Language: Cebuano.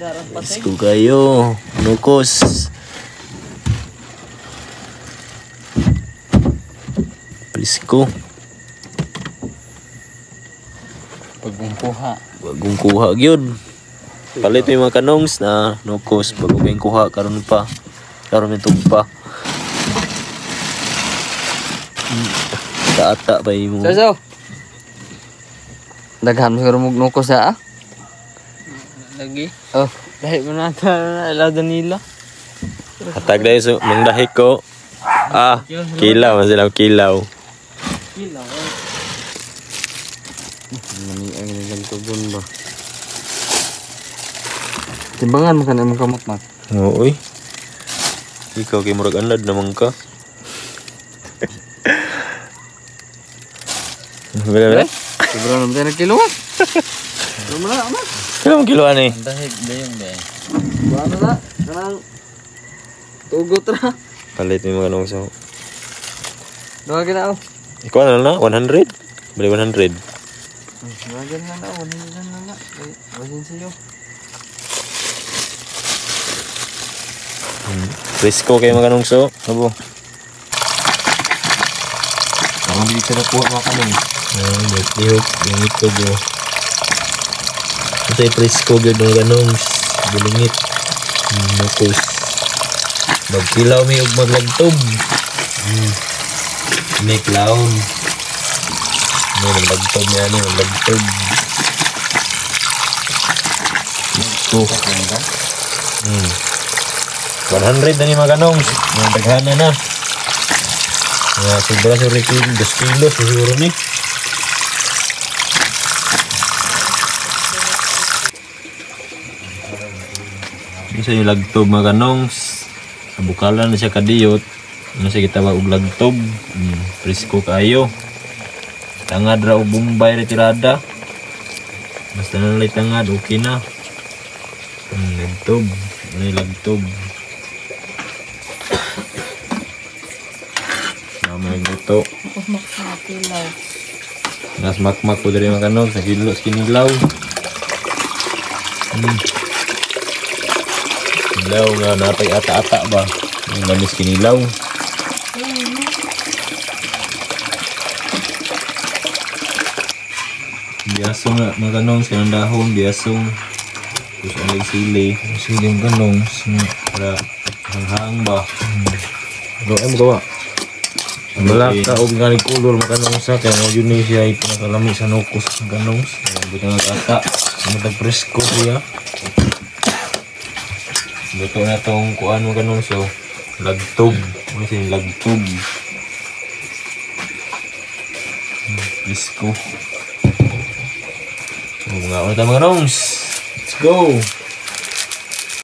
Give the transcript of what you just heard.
Presko kayo. Nukos. Presko. Bagong kuha. Bagong kuha gyud. Palit mi mga kanongs na nukos bago kayong kuha karon pa. Karon may tugpa. Taata pa imo. So. Daghan mo siguro mong nukos ha? Lagi. Oh, dahil mo na ata ila nila. Hatag dahil so, mangdahi ko. Ah, kilaw man sila kilaw. Kilaw. Mani ang nilang ba. Timbangan mo ka na mong kamot mat. Oo, oy. Ikaw kay murag anad naman ka. Bele bele. Sobra naman tayo nagkiluan. Sobra na, anak. Kailan mo kiloan eh? Dahig, dayong day. Buwan na, kanang tugot ra. Palit mo yung mga nung sa. Duha gina oh. Ikaw ano na? 100? Bali 100. Duha gina na, 100 na na. Basin sa'yo. Presko kayo mga kanungso. Abo. Ang hindi ka nakuha mga kanong. Ay, lihok. Yung ito bro. Ito ay presko yun mga kanongs. Bulingit. Nukos. Magkilaw may og maglagtob. May clown. May maglagtob niya ni maglagtob. Presko. 100 na ni mga kanongs. Mga daghana na. Mga sobra sa kilo, 2 kilos siguro ni. Isa yung lagtob mga kanongs. Abukalan na siya kadiyot. Ano siya gitawag og lagtob. Presko kaayo. Tangad ra og Bombay retirada. Basta na lang tangad, okay na. Lagtob. Ano yung lagtob? Magluto. Nas makmak ko diri mga kanong sa kilo sa kinilaw. Kinilaw nga natay ata-ata ba. Ang lamis kinilaw. Biyasong nga mga kanong sa kanang dahon, biyasong. Tapos ang sili, Sili mga kanong para hanghang ba. Ano ay magawa? Malaka og nga ni color makanong sa kay mo yun ni siya ipinakalami sa nukos kanong. Buto nga ata. Matag presko siya. Luto na tong kuan mo ganun so lagtob. Ano siya lagtob? Presko. So mga ano tayo mga nongs. Let's go.